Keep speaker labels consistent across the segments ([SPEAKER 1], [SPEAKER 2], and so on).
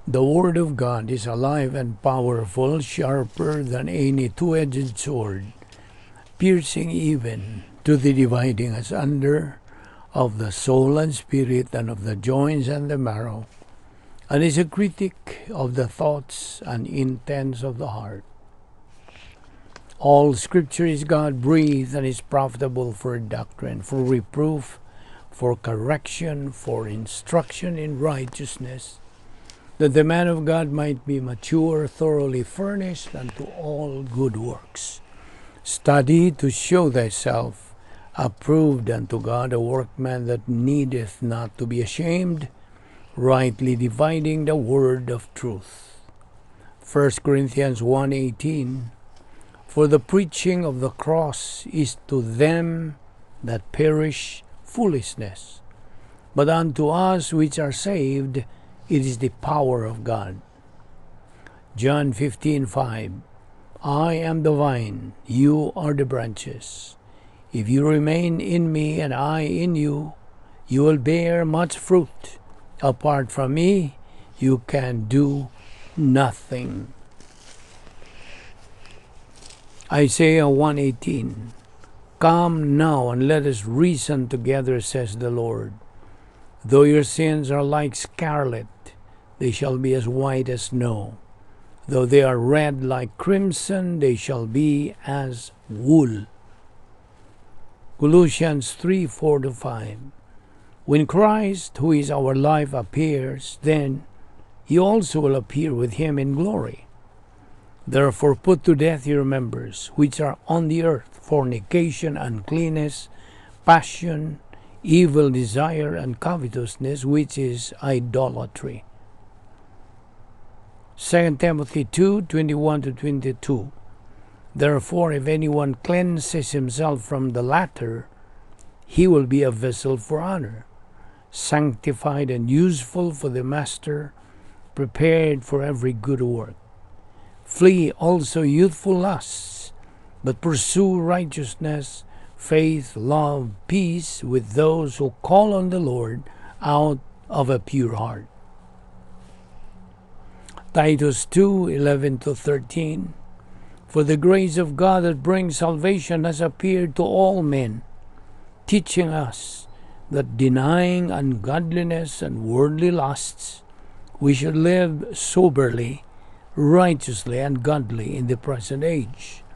[SPEAKER 1] The Word of God is alive and powerful, sharper than any two-edged sword, piercing even to the dividing asunder of the soul and spirit and of the joints and the marrow, and is a critic of the thoughts and intents of the heart. All Scripture is God-breathed and is profitable for doctrine, for reproof, for correction, for instruction in righteousness, that the man of God might be mature, thoroughly furnished unto all good works. Study to show thyself approved unto God, a workman that needeth not to be ashamed, rightly dividing the word of truth. 1 Corinthians 1:18, For the preaching of the cross is to them that perish foolishness, but unto us which are saved it is the power of God. John 15:5, I am the vine, you are the branches. If you remain in me and I in you, you will bear much fruit. Apart from me, you can do nothing. Isaiah 1:18, Come now and let us reason together, says the Lord. Though your sins are like scarlet, they shall be as white as snow. Though they are red like crimson, they shall be as wool. Colossians 3:4-5. When Christ, who is our life, appears, then you also will appear with him in glory. Therefore put to death your members, which are on the earth, fornication, uncleanness, passion, evil desire, and covetousness, which is idolatry. 2 Timothy 2:21-22. Therefore, if anyone cleanses himself from the latter, he will be a vessel for honor, sanctified and useful for the master, prepared for every good work. Flee also youthful lusts, but pursue righteousness, faith, love, peace with those who call on the Lord out of a pure heart. Titus 2:11-13. For the grace of God that brings salvation has appeared to all men, teaching us that denying ungodliness and worldly lusts, we should live soberly, righteously, and godly in the present age,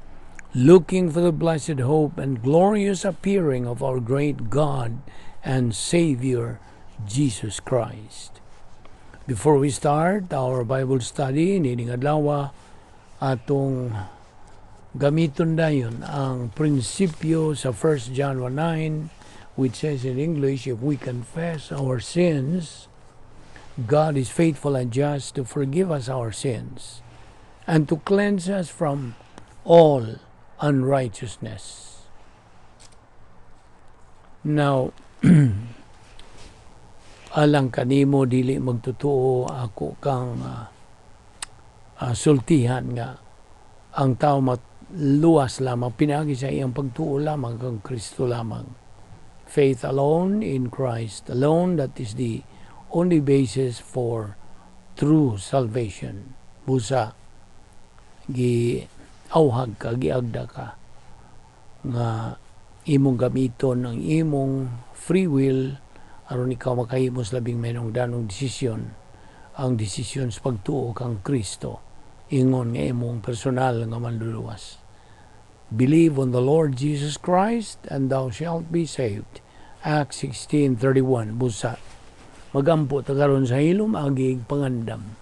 [SPEAKER 1] looking for the blessed hope and glorious appearing of our great God and Savior, Jesus Christ. Before we start our Bible study, nining adlaw, atong gamiton dayon ang prinsipyo sa 1 John 1:9, which says in English, if we confess our sins, God is faithful and just to forgive us our sins and to cleanse us from all unrighteousness. Now, alang kanimo dili magtotoo, ako kang sultihan nga ang tao matluwas lamang pinaagi sa iyang pagtuo lamang kang Kristo lamang. Faith alone in Christ alone, that is the only basis for true salvation. Busa gi auhag ka, giagda ka nga imong gamiton ang imong free will aron ikaw makahimo sa labing mahinungdanong desisyon, ang desisyon sa pagtuo kang Kristo ingon nga imong personal nga manluluwas. Believe on the Lord Jesus Christ and thou shalt be saved. Acts 16:31. Busa magampo ta karon sa hilom agig pangandam.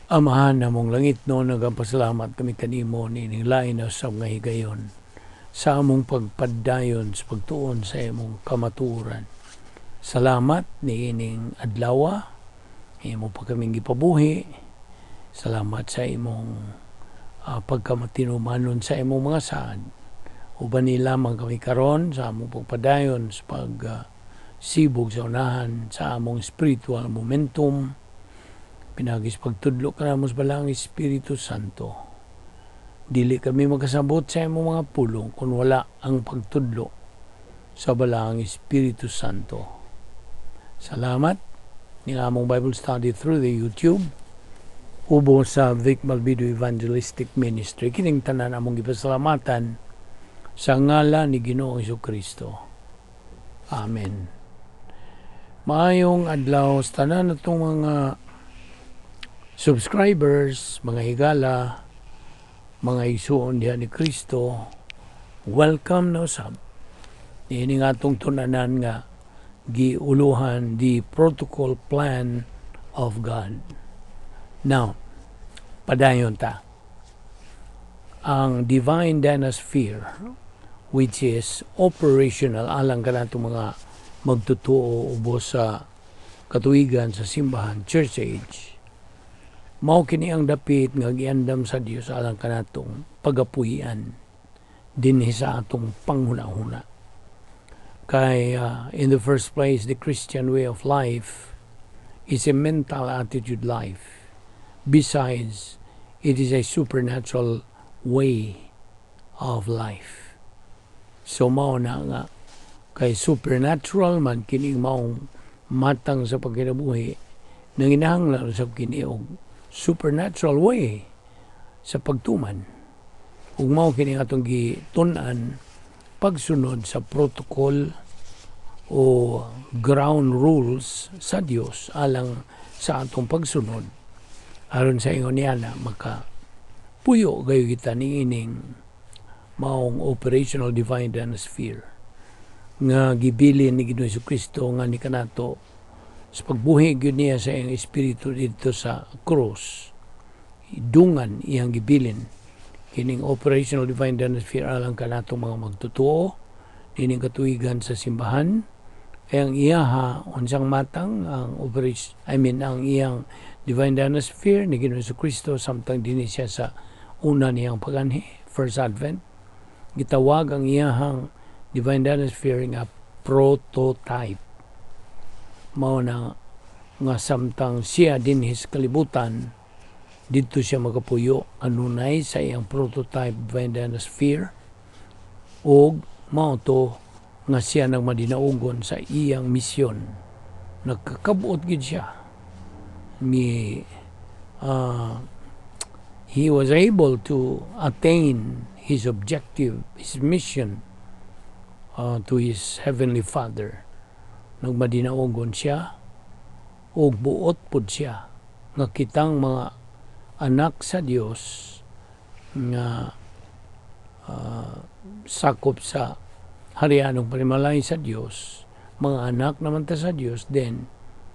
[SPEAKER 1] Amahan namong langit no, nagapasalamat kami kanimo niining lain na usab nga higayon sa among pagpadayon sa pagtuon sa imong kamatuoran. Salamat niining adlaw, imo pa kaming gipabuhi. Salamat sa imong pagkamatinumanon sa imong mga saad. Uban ni lamang kami karon sa among pagpadayon sa pagsibog sa unahan sa among spiritual momentum. Pinagis pagtudlo ka namo sa Balaang Espiritu Santo. Dili kami makasabot sa imong mga pulong kung wala ang pagtudlo sa Balaang Espiritu Santo. Salamat ni among Bible study through the YouTube ubo sa Vic Malvido Evangelistic Ministry. Kining tanan among gipasalamatan sa ngala ni Ginoong Kristo. Amen. Maayong adlaw sa tanan natong mga subscribers, mga higala, mga igsuon diha ni Kristo. Welcome na usab. Ini nga atong tun-anan nga giuluhan "The Protocol Plan of God." Now, padayon ta. Ang Divine Dynasphere, which is operational alang kanatong mga magtotoo ubos sa katuigan sa simbahan, Church Age, mao kini ang dapit nga giandam sa Dios alang kanatong pagapuy-an dinhi sa atong panghuna-huna. Kay in the first place, the Christian way of life is a mental attitude life. Besides, it is a supernatural way of life. So mao na nga kay supernatural man kining maong matang sa pagkinabuhi, nanginahanglan sa kini og supernatural way sa pagtuman. Ug mao kini atong gitun-an, pagsunod sa protocol o ground rules sa Dios alang sa atong pagsunod aron sa ingon niya na maka puyo gayo kita niining maong operational Divine Dynasphere nga gibilin ni Ginoong Kristo nga ni kanato sa pagbuhi gyud niya sa iyang espiritu didto sa cross. Dungan iyang gibilin kining operational Divine Dynasphere alang kanatong mga magtotoo nining katuigan sa simbahan. Kay ang iyaha unsang matang ang operation, I mean, ang iyang Divine Dynasphere ni Ginoong Kristo samtang dinhi siya sa una niyang paganhi, First Advent, gitawag ang iyahang Divine Dynasphere nga prototype. Mao na nga samtang siya dinhi sa kalibutan, didto siya makapuyo kanunay sa iyang prototype Divine Dynasphere ug mao to nga siya nagmadinaugon sa iyang misyon. Nagkakabuot gid siya ni he was able to attain his objective, his mission to his Heavenly Father. Nagmadinaugon siya ug buot pud siya nga kitang mga anak sa Dios nga sakop sa harianong panimalay sa Dios, mga anak naman ta sa Dios, then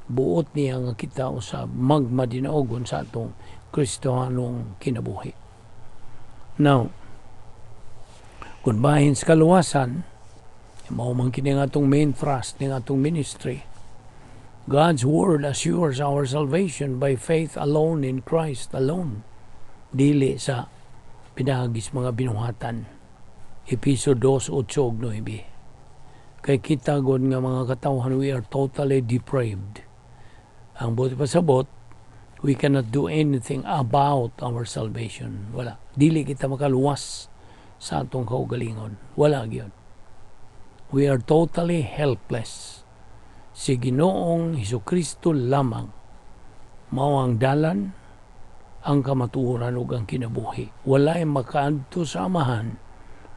[SPEAKER 1] buot niya nga kita usab magmadinaugon sa atong Kristohanong kinabuhi. Now, kung bahin sa kaluwasan, mao man kini ang atong main thrust ning atong ministry. God's Word assures our salvation by faith alone in Christ alone. Dili sa pinaagi sa mga binuhatan. Episo 2:8 ug 9. Kay kita gud nga mga katawhan, we are totally depraved. Ang buot pasabot, we cannot do anything about our salvation. Wala. Dili kita makaluwas sa atong kaugalingon. Wala gyud. We are totally helpless. Si Ginoong Hesukristo lamang mao ang dalan, ang kamatuoran ug ang kinabuhi. Walay makaadto sa Amahan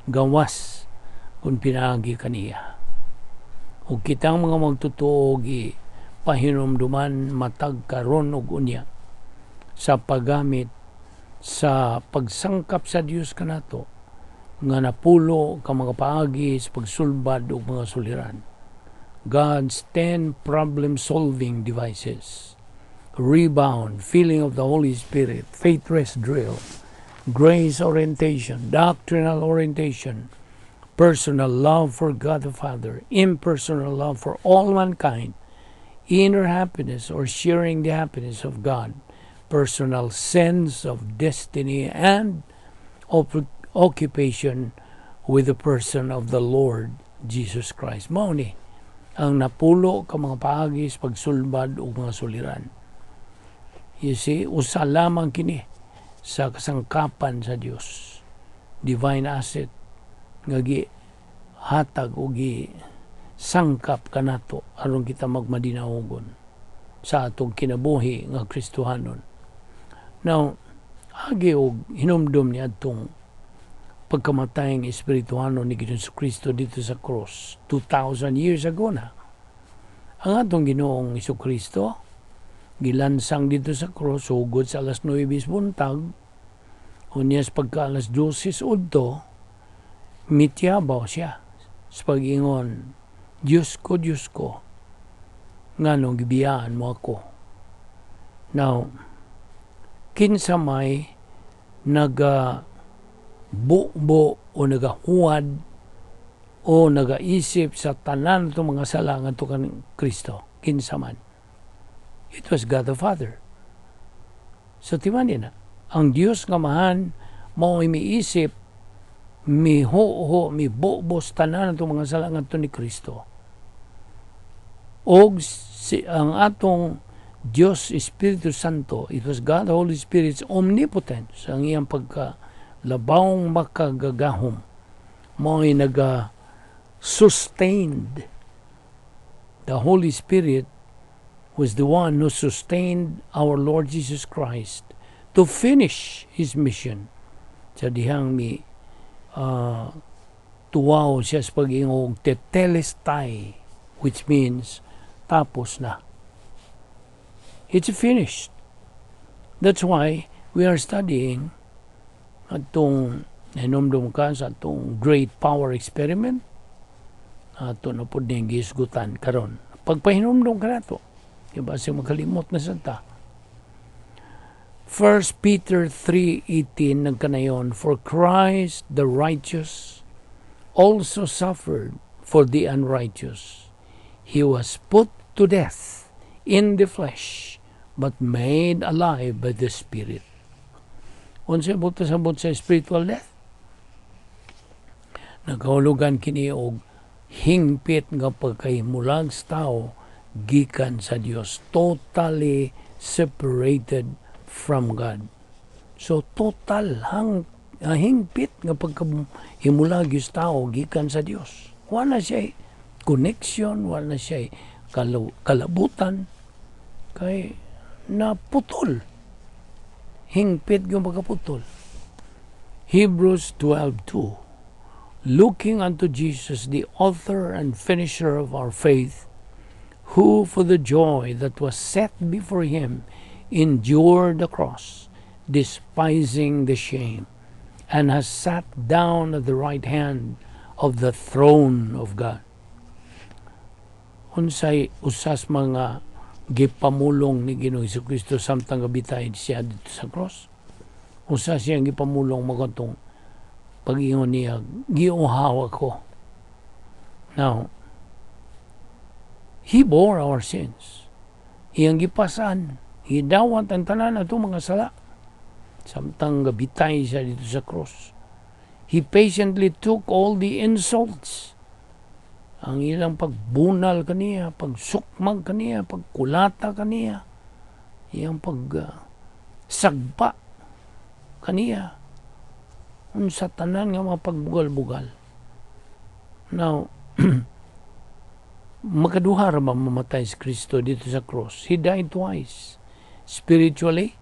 [SPEAKER 1] gawas kung pinaagi kaniya. Ug kitang mga magtotoo gi pahinumduman matag karon ug unya sa paggamit sa pagsangkap sa Dios kanato nga napulo ka mga paagi sa pagsulbad og mga suliran. God's 10 problem-solving devices: rebound, filling of the Holy Spirit, faith rest drill, grace orientation, doctrinal orientation, personal love for God the Father, impersonal love for all mankind, inner happiness or sharing the happiness of God, personal sense of destiny, and occupation with the person of the Lord Jesus Christ. Mao ni ang napulo ka mga paagi sa pagsulbad og mga suliran. You see, usa lamang kini sa kasangkapan sa Dios. Divine asset nga gi hatag o gi sangkap kanato aron kita magmadinaogon sa atong kinabuhi nga Kristohanon. Now, agi og hinumdum ni adtong pagkamatay ng espirituhanon ni Ginoong Kristo dito sa cross 2,000 years ago na. Ang atong Ginoong Kristo gilansang dito sa cross sugod sa alas 9 buntag, unya sa pagka alas 12 udto mitiyabaw siya sa pag-ingon, "Diyos ko, Diyos ko, nganong gibiyaan mo ako?" Now, kinsa may naga bubo o nagahuwad o nagaisip sa tanan itong mga sala ngadto kan Kristo? Kinsa man? It was God the Father. So timan na ang Dios nga Amahan mao miisip, miho-ho, mibobos tanan itong mga sala ngadto ni Kristo. Og si, ang atong Dios Espiritu Santo, it was God the Holy Spirit's omnipotence, ang iyang pagka labawng makagagahom, mao'y naga sustained. The Holy Spirit was the one who sustained our Lord Jesus Christ to finish His mission. Sa dihang mi tuwaw siya sa pag-ingog "tetelestai," which means tapos na. It's finished. That's why we are studying atong nahinumdum ka sa atong great power experiment. Ato na po din gihisgutan karon. Pagpahinumdum ka nato, diba siya makalimot na sa ta. 1 Peter 3:18 nagkanayon, "For Christ the righteous also suffered for the unrighteous. He was put to death in the flesh, but made alive by the Spirit." Unsay buot pasabot sa spiritual death? Nagahulugan kini og hingpit nga pagkahimulag sa tao gikan sa Dios, totally separated from God. So total hang hingpit nga pagkahimulag sa tao gikan sa Dios. Wala siya connection, wala siya kalabutan kay naputol. Hingpit yung pagkaputol. Hebrews 12:2. "Looking unto Jesus, the author and finisher of our faith, who for the joy that was set before him endured the cross, despising the shame, and has sat down at the right hand of the throne of God." Unsay usas mga gipamulong ni Ginoong Kristo samtang gabitay siya dito sa cross? Usa siyang gipamulong mao katong pag-ingon niya, "Giuhaw ako." Now, He bore our sins. Iyang gipasan, gidawat ang tanan atong mga sala samtang gabitay siya dito sa cross. He patiently took all the insults. Ang ilang pagbunal kaniya, pagsukmag kaniya, pagkulata kaniya, iyang pag sagpa kaniya, unsa tanan nga mga pagbugal-bugal. Now, makaduha ra ba mamatay si Kristo dito sa cross? He died twice, spiritually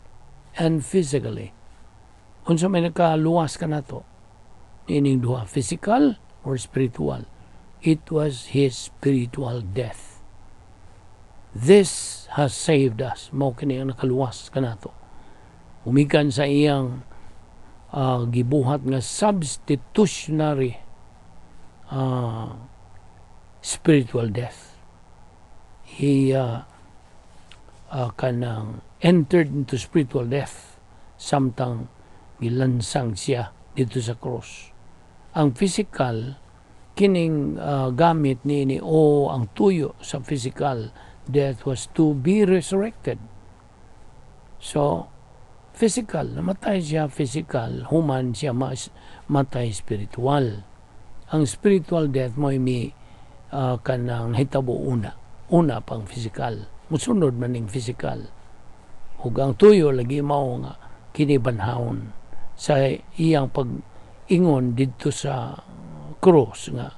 [SPEAKER 1] and physically. Unsa may nakaluwas kanato? Ining duha, physical or spiritual? It was his spiritual death. This has saved us. Mao kini ang nakaluwas kanato. Umikan sa iyang gibuhat nga substitutionary spiritual death. He kanang entered into spiritual death samtang gilansang siya dito sa cross. Ang physical kining gamit niini o ang tuyo sa physical death was to be resurrected. So, physical, namatay siya physical, human siya mas matay spiritual. Ang spiritual death mo mi kanang nahitabo una. Una pang physical. Musunod man ning physical. Ug ang tuyo lagi mao nga kini banhawon sa iyang pag Ingon didto sa cross nga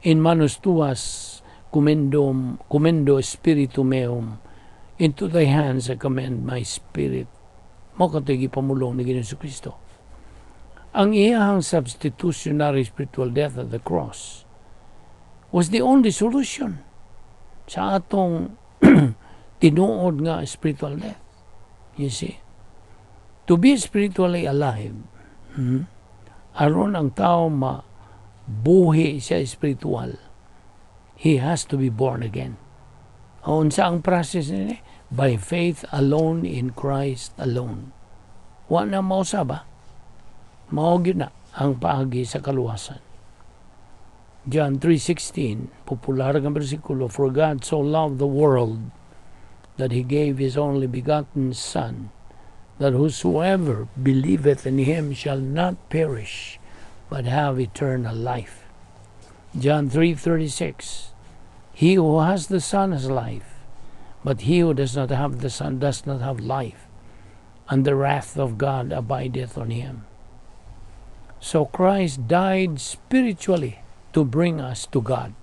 [SPEAKER 1] "In manus tuas commendo spiritum meum," "Into thy hands I commend my spirit." Mao kato'y gipamulong ni Ginoong Kristo. Ang iyahang substitutionary spiritual death at the cross was the only solution sa atong tinuod nga spiritual death. You see? To be spiritually alive, aron ang tao mabuhi siya spiritual, he has to be born again. Unsa ang process nini? By faith alone in Christ alone. Wa na mausab ba? Mao gyud na ang paagi sa kaluwasan. John 3:16, popular nga bersikulo, "For God so loved the world that he gave his only begotten Son, that whosoever believeth in him shall not perish, but have eternal life." John 3:36, "He who has the Son has life, but he who does not have the Son does not have life, and the wrath of God abideth on him." So Christ died spiritually to bring us to God.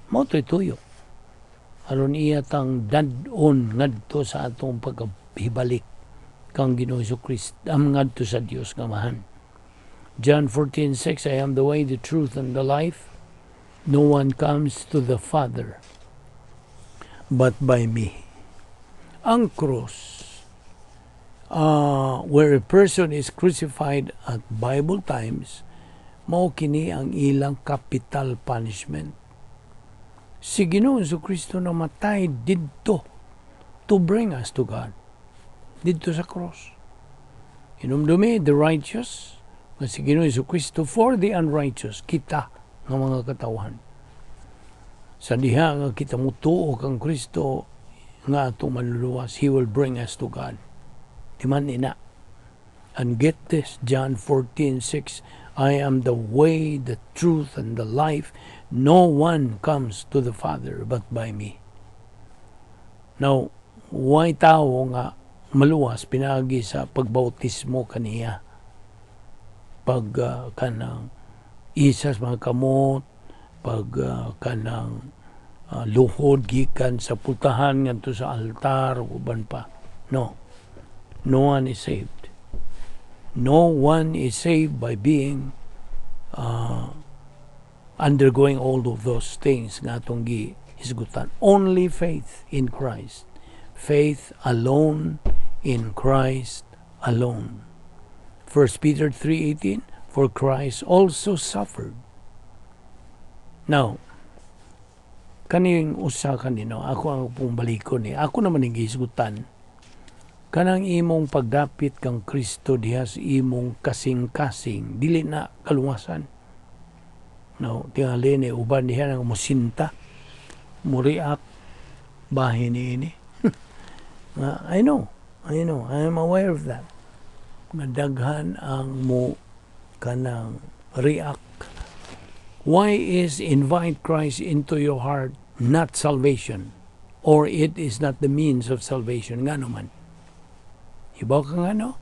[SPEAKER 1] Mao to'y tuyo. Aron iya tang dad-on ngadto sa atong pagkahibalik kang Ginoo Kristo am ngadto sa Dios nga Amahan. John 14:6, "I am the way, the truth, and the life. No one comes to the Father but by me." Ang cross, where a person is crucified at Bible times, mao kini ang ilang capital punishment. Si Ginoong Kristo namatay didto to bring us to God. Didto sa cross. Hinumdumi, the righteous, nga si Ginoong Kristo for the unrighteous, kita nga mga katawhan. Sa diha nga kita mutuo kang Kristo nga atong manluluwas, He will bring us to God. Di man ina? And get this, John 14:6, "I am the way, the truth, and the life. No one comes to the Father but by me." Now, way tao nga maluwas pinaagi sa pagbautismo kaniya? Pag kanang isas mga kamot, pag kanang luhod gikan sa pultahan ngadto sa altar ug uban pa. No. No one is saved. No one is saved by being undergoing all of those things nga atong gihisgutan. Only faith in Christ. Faith alone in Christ alone. 1 Peter 3:18, "For Christ also suffered." Now, kaning usa kanino, ako ang pong balikon ni. Ako naman ang gihisgutan. Kanang imong pagdapit kang Kristo diha sa imong kasing-kasing, dili na kaluwasan. No, tingali ni uban diha nang musinta, mo-react, bahin ni ini. I know, I am aware of that. Nga daghan ang mo kanang react. Why is invite Christ into your heart not salvation? Or it is not the means of salvation? Nga naman. Ibaw ka nga, no?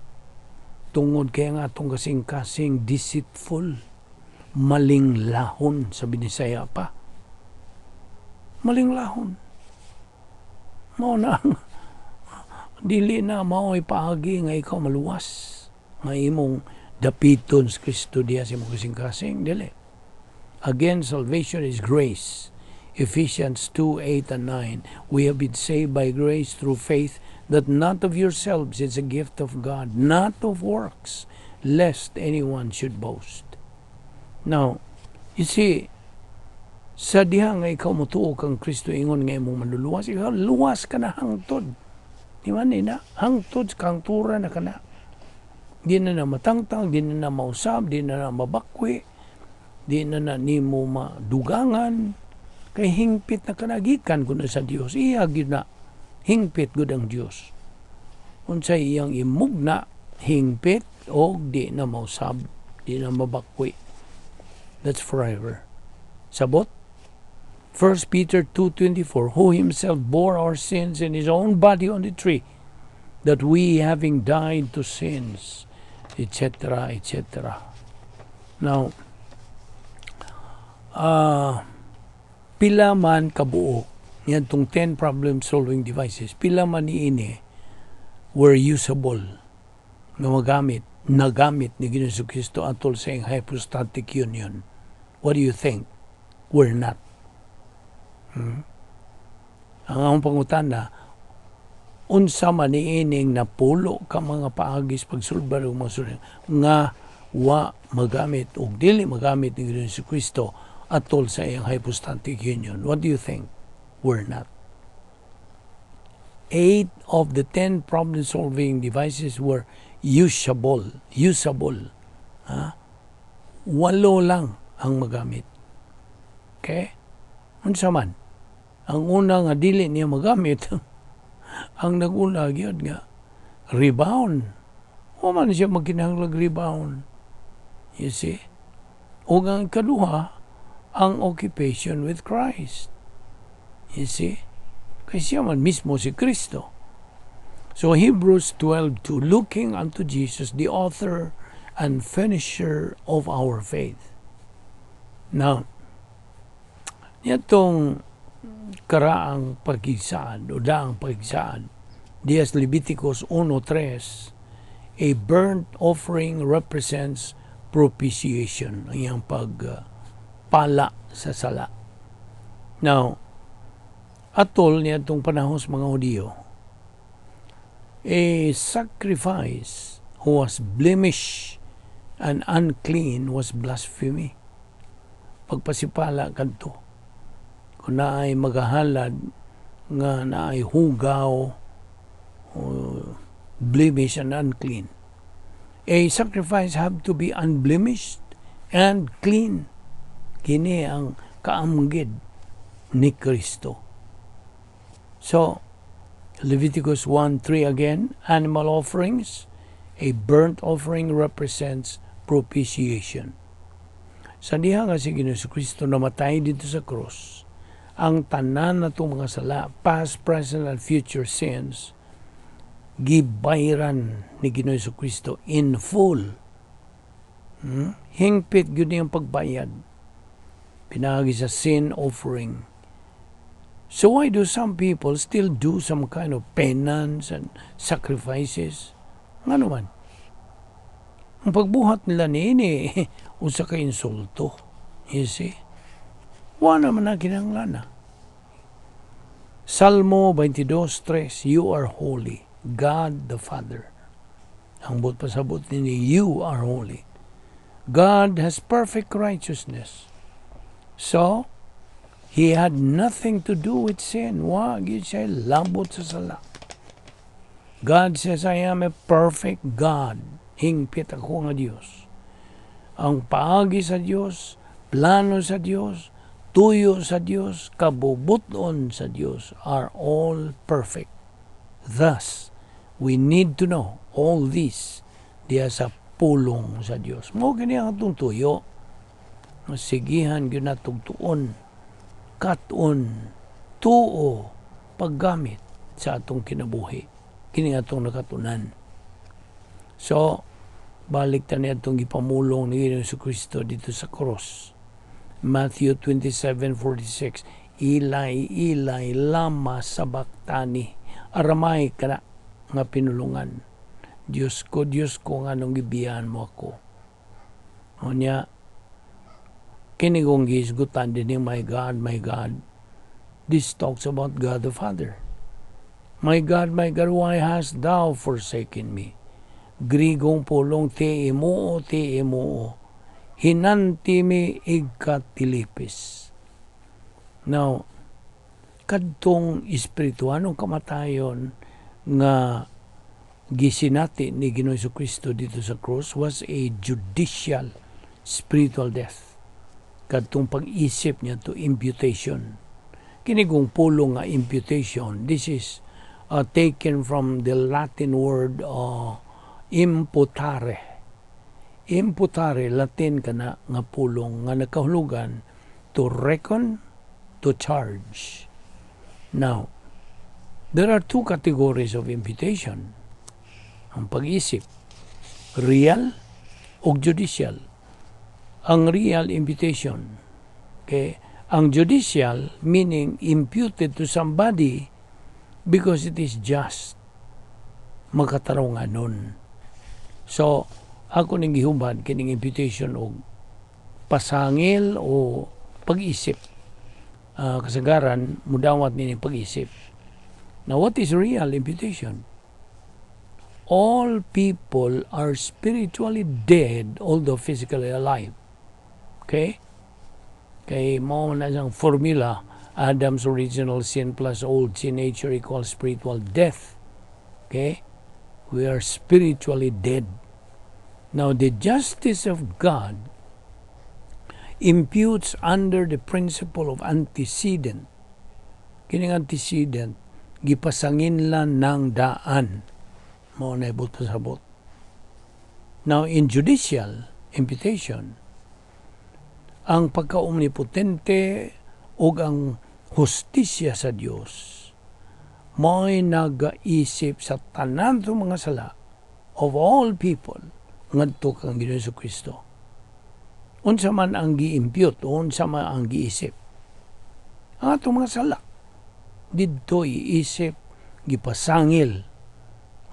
[SPEAKER 1] Tungod kay nga atong kasing-kasing deceitful, malinglahon sa Binisaya pa. Malinglahon. Mao na ang dili na mao'y paagi nga ikaw maluwas nga imong dapiton sa Kristo diya sa imong kasing-kasing, dili. Again, salvation is grace. Ephesians 2:8 and 9, "We have been saved by grace through faith, that not of yourselves, it's a gift of God, not of works, lest anyone should boast." Now, you see, sa diha nga ikaw motuo kang Kristo ingon nga imong manluluwas, ikaw luwas ka na hangtod. Di man ni na? Hangtod kangtura na ka na. Di na na matangtang, di na na mausab, di na na mabakwi, di na na nimo madugangan, kay hingpit na kanagikan kuno sa Dios. Iya gyud na hingpit gud ang Dios. Unsay iyang imugna, hingpit og di na mausab, di na mabakwi. That's forever. Sabot? 1 Peter 2:24, "Who himself bore our sins in his own body on the tree, that we, having died to sins, etc., etc. Now, pila man kabuok niadtong 10 problem solving devices, pila man niini were usable nga magamit, nagamit ni Ginoong Kristo atol sa iyang hypostatic union? What do you think? Were not. Ang akong pangutana, unsa man niining napulo ka mga paagis pagsulbar og mga sulod nga wa magamit o dili magamit ni Ginoong Kristo atol sa iyang hypostatic union? What do you think? Were not. 8 of the 10 problem-solving devices were usable. Usable. Ha? Walo lang ang magamit. Okay? Unsa man? Ang una nga dili niya magamit, ang naguna gyud nga rebound. Wa man siya magkinahanglag rebound. You see? Ug ang kaduha, ang occupation with Christ. You see? Kay siya man mismo si Kristo. So Hebrews 12:2, "Looking unto Jesus, the author and finisher of our faith." Now, itong karaang pagkisaad o daang pagkisaad, diya sa Leviticus 1:3, a burnt offering represents propitiation, ang iyang pagpala sa sala. Now, atol niya itong panahon sa mga Hudiyo, a sacrifice who was blemished and unclean was blasphemy. Pagpasipala kadto. Kung naay magahalad nga naay hugaw o blemish and unclean. A sacrifice have to be unblemished and clean. Kini ang kaamgid ni Kristo. So, Leviticus 1:3 again, animal offerings, a burnt offering represents propitiation. Sa diha nga si Ginoong Kristo namatay dito sa cross, ang tanan na itong mga sala, past, present, and future sins, gibayran ni Ginoong Kristo in full. Hingpit gyud niyang pagbayad. Pinaagi sa sin offering. So why do some people still do some kind of penance and sacrifices? Ngano man? Ang pagbuhat nila niini, usa ka insulto. You see? Wa naman na kinahanglan na. Salmo 22:3, "You are holy, God the Father." Ang buot pasabot nini, you are holy. God has perfect righteousness. So, He had nothing to do with sin. Wa gyud siya labot sa sala. God says, "I am a perfect God." Hingpit ako nga Dios. Ang paagi sa Dios, plano sa Dios, tuyo sa Dios, kabubuton sa Dios are all perfect. Thus, we need to know all this diya sa pulong sa Dios. Mao kini ang atong tuyo. Sigihan gyud natong tuon, kat-on, tuo, paggamit sa atong kinabuhi. Kini atong nakatunan. So, balik ta niya atong gipamulong ni Ginoong Kristo dito sa cross. Matthew 27:46, "Eli, Eli, lama sabachthani." Aramaic kana nga pinulungan. Diyos ko, Diyos ko, nganong gibiyaan mo ako? Unya, kini kong gihisgutan din, "My God, my God." This talks about God the Father. "My God, my God, why hast thou forsaken me?" Grigong pulong, Θεέ μου, Θεέ μου, ἱνατί με ἐκατέλειπες? Now, kadtong espirituanong kamatayon nga gisinati ni Ginoong Kristo dito sa cross was a judicial spiritual death. Kadtong pag-isip niya to imputation. Kini kong pulong nga imputation, this is taken from the Latin word imputare. Imputare, Latin kana nga pulong nga nakahulugan to reckon, to charge. Now, there are two categories of imputation. Ang pag-isip. Real o judicial. Ang real imputation. Okay? Ang judicial, meaning imputed to somebody because it is just. Makatarungan nun. So, ako ning gihubad kining imputation og pasangil o pag-isip. Kasagaran, mudawat nini pag-isip. Now, what is real imputation? All people are spiritually dead although physically alive. Okay? Kay mao na siyang formula, Adam's original sin plus old sin nature equals spiritual death. Okay? We are spiritually dead. Now, the justice of God imputes under the principle of antecedent. Kining antecedent, gipasanginlan ng daan. Mao na ibot pasabot. Now, in judicial imputation, ang pagka-omnipotente ug ang hustisya sa Dios mo'y nagaisip sa tanan mga sala of all people ngadto kang Ginoong Kristo. Unsa man ang gi-impute, unsa man ang giisip. Ang atong mga sala didto iisip, gipasangil.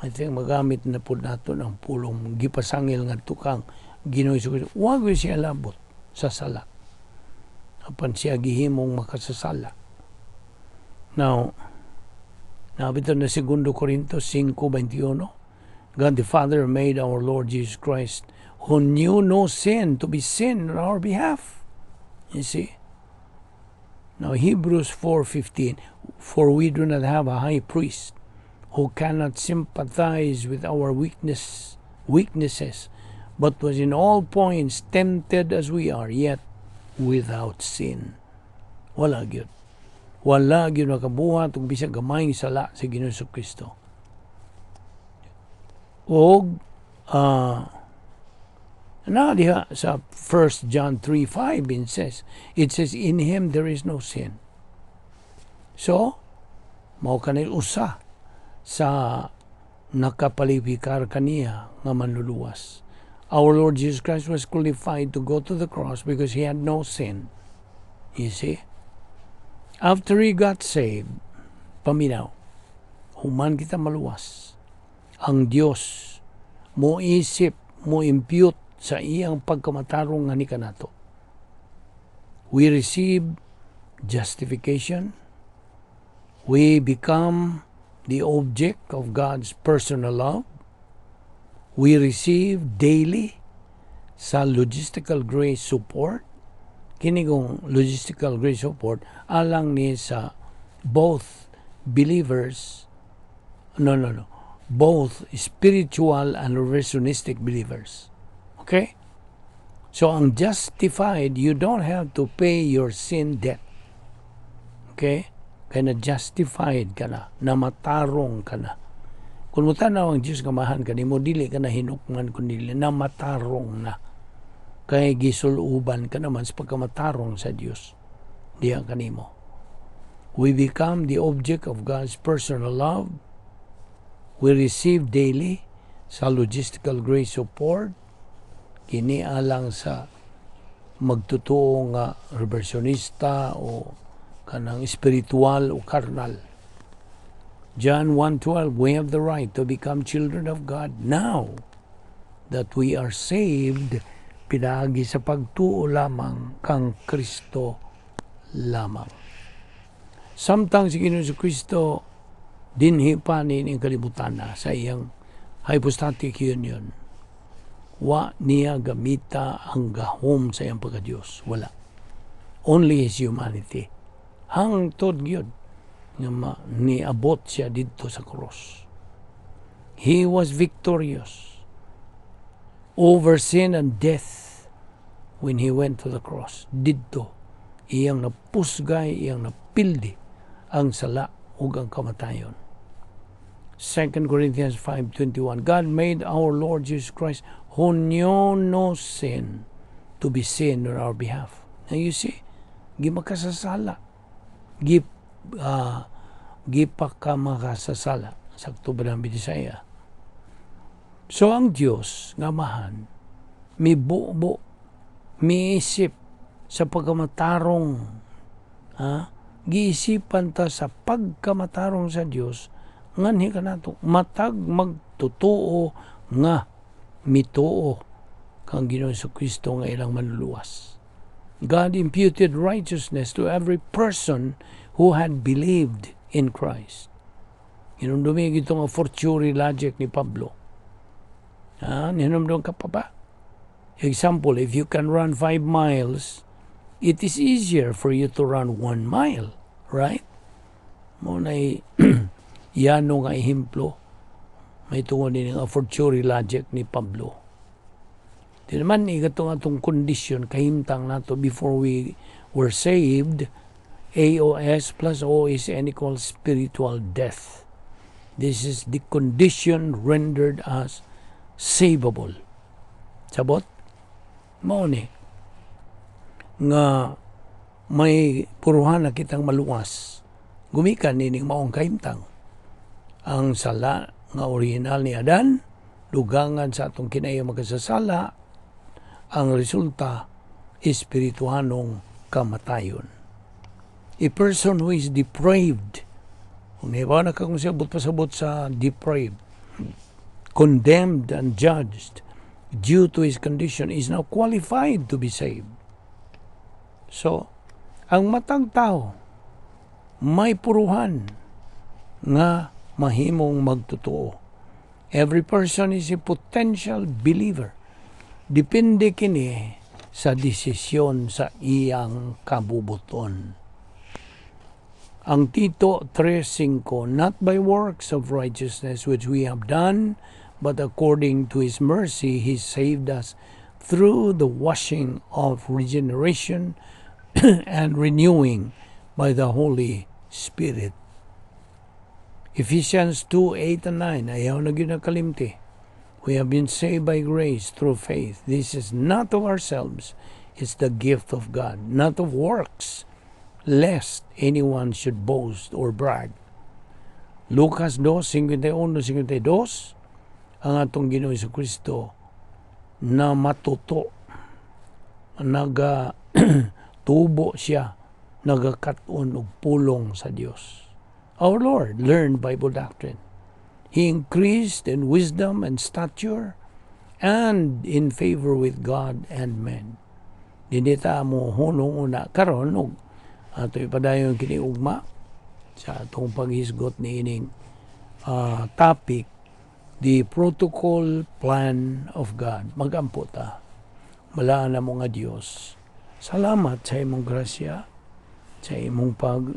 [SPEAKER 1] I think magamit na po nato ng pulong gipasangil ngadto kang Ginoong Kristo. Wa gyud siya labot sa sala. Apan siya gihimong makasasala. Now, nabito na 2 Corinto 5:21, God the Father made our Lord Jesus Christ, who knew no sin, to be sin on our behalf. You see? Now, Hebrews 4:15, "For we do not have a high priest who cannot sympathize with our weaknesses, but was in all points tempted as we are, yet without sin." Wala gyud. Wala gyud nakabuhat og bisag gamayng sala sa Ginoong Kristo. Og na diha sa 1 John 3:5, it says, "In him there is no sin." So, mao kanay usa sa nakapalipikar kaniya nga manluluwas. Our Lord Jesus Christ was qualified to go to the cross because he had no sin. You see? After he got saved, paminaw, human kita maluwas, ang Dios mo isip, mo impute sa iyang pagkamatarong nga ni kanato. We receive justification. We become the object of God's personal love. We receive daily sa logistical grace support. Kini kong logistical grace support alang ni sa both believers, no, both spiritual and reversionistic believers. Okay? So ang justified, you don't have to pay your sin debt. Okay? Kaya na justified ka na, namatarong ka na. Kung mo tanaw ang Diyos kamahan kanimo, dili ka na hinukman kun dili na matarong na. Kay gisuluban ka naman sa pagkamatarong sa Diyos. Diya kanimo. We become the object of God's personal love. We receive daily sa logistical grace support. Kini alang sa magtotoo nga reversionista o kanang espiritual o karnal. John 1:12, we have the right to become children of God now that we are saved pinaagi sa pagtuo lamang kang Kristo lamang. Samtang si Ginoong Kristo dinhi pa ni kalibutan na sa iyang hypostatic union, wa niya gamita ang gahom sa iyang pagka-Diyos. Wala. Only his humanity. Hangtod gyud nga niabot siya didto sa cross. He was victorious over sin and death when he went to the cross. Didto, iyang napusgay, iyang napildi ang sala ug ang kamatayon. 2 Corinthians 5:21, God made our Lord Jesus Christ, who knew no sin, to be sin on our behalf. Now you see, gimakasasala. Gipakamakasasala. Sakto ba ng Bisaya? So ang Dios nga Amahan mibubo, miisip sa pagkamatarong, ha? Giisipan ta sa pagkamatarong sa Dios nganhi kanato matag magtotoo nga mituo kang Ginoong Kristo nga ilang Manluluwas. God imputed righteousness to every person who had believed in Christ. Hinumdumi ito nga fortiori logic ni Pablo. Ha? Hinumdum ka pa ba? Example, if you can run 5 miles, it is easier for you to run 1 mile, right? Mao na yano nga ehemplo may tungod ni nga fortiori logic ni Pablo. Di naman ikatong atong kondisyon kahimtang nato before we were saved, AOS plus O is N equals spiritual death. This is the condition rendered us savable. Sabot? Mao ni nga may puruhan na kitang maluwas gumikan nining maong kahimtang. Ang sala nga original ni Adan, dugangan sa atong kinaiya makasasala, ang resulta, espirituhanong kamatayon. A person who is depraved, kung nahibaw na ka kung sabot pasabot sa depraved, condemned and judged due to his condition, is now qualified to be saved. So, ang matag tao may puruhan nga mahimong magtotoo. Every person is a potential believer. Depende kini sa desisyon sa iyang kabubuton. Ang Tito 3:5, "Not by works of righteousness which we have done, but according to His mercy He saved us through the washing of regeneration and renewing by the Holy Spirit." Ephesians 2:8 and 9, ayaw na gyud kalimti. "We have been saved by grace through faith. This is not of ourselves, it's the gift of God, not of works, lest anyone should boast or brag." Lucas 2:51, 52, ang atong Ginoong Kristo na matuto, naga tubo siya, nagakat-on og pulong sa Dios. Our Lord learned Bible doctrine. He increased in wisdom and stature and in favor with God and men. Dili ta mo hunong una karon og ato ipadayon kini ugma sa atong paghisgot niining topic, the protocol plan of God. Magampo ta. Balaan namo nga Dios, salamat sa imong grasya, sa imong pag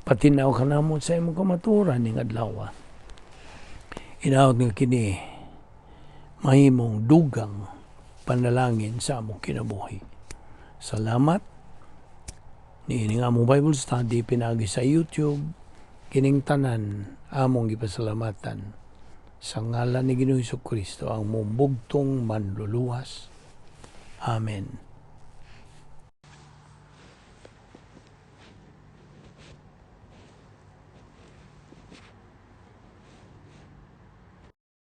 [SPEAKER 1] patinaw kanamo sa imong kamatuoran ning adlaw. Inaot nga kini mahimong dugang panalangin sa among kinabuhi. Salamat niini nga among Bible study pinagi sa YouTube, kining tanan among gipasalamatan sa ngalan ni Ginoong Kristo, ang bugtong Manluluwas. Amen.